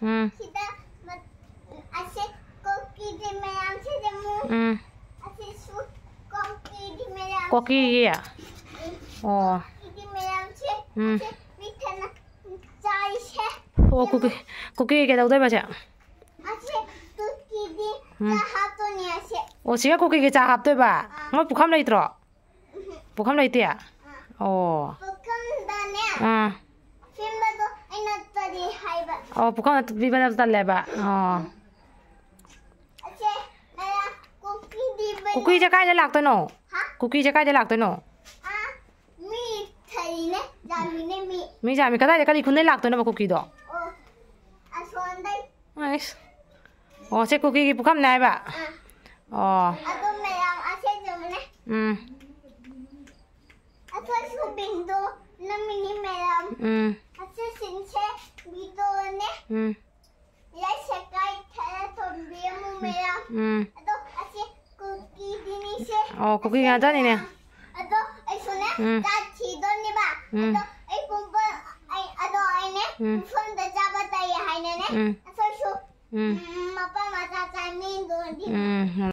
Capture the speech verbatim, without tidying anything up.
ꯎꯝ꯫ ꯁꯤꯗ ꯃ-, ꯑꯁꯤ ꯀꯨꯀꯤꯒꯤ ꯃꯌꯥꯝꯁꯤꯗ ꯑꯃꯨꯛ ꯎꯝ꯫ ꯑꯁꯤꯁꯨ ꯀꯨꯀꯤꯒꯤ ꯃꯌꯥꯝ꯫ ꯀꯨꯀꯤꯒꯤ? ꯎꯝ꯫ ꯑꯣ꯫ ꯀꯨꯀꯤꯒꯤ ꯃꯌꯥꯝꯁꯦ꯫ ꯎꯝ꯫ ꯑꯁꯤ ꯃꯤꯊꯅ ꯆꯥꯏꯁꯦ꯫ ꯑꯣ, ꯀꯨꯀꯤ, ꯀꯨꯀꯤ ꯀꯩꯗꯧꯗꯣꯏꯕ ꯁꯦ? ꯑꯁꯤ ꯀꯨꯀꯤꯗꯤ ꯎꯝ꯫ ꯆꯥ ꯍꯥꯞꯇꯣꯏꯅꯦ ꯑꯁꯤ꯫ ꯑꯣ, ꯁꯤꯒ ꯀꯨꯀꯤꯒꯤ ꯆꯥ ꯍꯥꯞꯇꯣꯏꯕ? ꯑꯥ꯫ ꯃꯣꯏ ꯄꯨꯈꯝ ꯂꯩꯇ꯭ꯔꯣ? ꯎꯝ꯫ ꯄꯨꯈꯝ ꯂꯩꯇꯦ? ꯑꯥ꯫ ꯑꯣ꯫ ꯄꯨꯈꯝꯗꯅꯦ꯫ ꯑꯥ꯫ ꯐꯤꯝꯕꯗꯣ ꯑꯩꯅ ꯀꯔꯤ ꯍꯥꯏꯕ? ꯑꯣ, ꯄꯨꯈꯝ ꯄꯤꯕꯗ ꯇꯜꯂꯦꯕ꯫ ꯑꯣ꯫ ꯑꯁꯦ, ꯃꯌꯥ ꯀꯨꯀꯤꯗꯤ ꯕꯅꯦ꯫ ꯀꯨꯀꯤꯁꯦ ꯀꯥꯏꯗ ꯂꯥꯛꯇꯣꯏꯅꯣ? ꯍꯥ? ꯀꯨꯀꯤꯁꯦ ꯀꯥꯏꯗ ꯂꯥꯛꯇꯣꯏꯅꯣ? ꯑꯥ, ꯃꯤ ꯊꯩꯅꯦ, ꯖꯥꯃꯤꯅꯦ ꯃꯤ꯫ ꯃꯤ ꯖꯥꯃꯤ ꯀꯗꯥꯏꯗ, ꯀꯔꯤ ꯈꯨꯟꯗꯩ ꯂꯥꯛꯇꯣꯏꯅꯣꯕ ꯀꯨꯀꯤꯗꯣ? ꯑꯣ, ꯑꯁꯣꯟꯗꯩ꯫ ꯑꯩꯁ꯫ ꯑꯣ, ꯁꯦ ꯀꯨꯀꯤꯒꯤ ꯄꯨꯈꯝꯅꯦ ꯍꯥꯏꯕ? ꯑꯥ꯫ ꯑꯣ꯫ ꯑꯗꯨ ꯃꯌꯥꯝ ꯑꯁꯦ ꯖꯥꯃꯤꯅꯦ꯫ ꯎꯝ꯫ ꯑꯩꯈꯣꯏꯁꯨ ꯕꯤꯟꯗꯣ ꯅꯝꯃꯤꯅꯤ ꯃꯌꯥꯝ꯫ ꯎꯝ꯫ ꯑꯁꯤꯁꯤꯡꯁꯦ ꯕꯤꯟꯗꯣꯅꯦ꯫ ꯎꯝ꯫ ꯂꯩꯁꯦꯀꯥꯏ ꯈꯔ ꯊꯣꯝꯕꯤꯔꯝꯃꯨ ꯃꯌꯥꯝ꯫ ꯎꯝ꯫ ꯑꯗꯣ ꯑꯁꯤ ꯀꯨꯀꯤꯗꯤꯅꯤꯁꯦ꯫ ꯑꯣ, ꯀꯨꯀꯤ ꯉꯥꯛꯇꯅꯤꯅꯦ꯫ ꯑꯗꯣ ꯑꯩꯁꯨꯅꯦ ꯎꯝ꯫ ꯆꯥꯛ ꯊꯤꯗꯣꯏꯅꯦꯕ꯫ ꯎꯝ꯫ ꯑꯗꯣ ꯑꯩ ꯄꯨꯡ-, ꯑꯩ, ꯑꯗꯣ ꯑꯩꯅꯦ ꯎꯝ꯫ ꯃꯐꯝꯗ ꯆꯥꯕ ꯇꯥꯏ ꯍꯥꯏꯅꯅꯦ꯫ ꯎꯝ꯫ ꯑꯩꯈꯣꯏꯁꯨ ꯎꯝ꯫ ꯎꯝ, ꯃꯄꯥ ꯃꯆꯥ ꯆꯥꯃꯤꯟꯗꯣꯏꯅꯤ꯫ ꯎꯝ꯫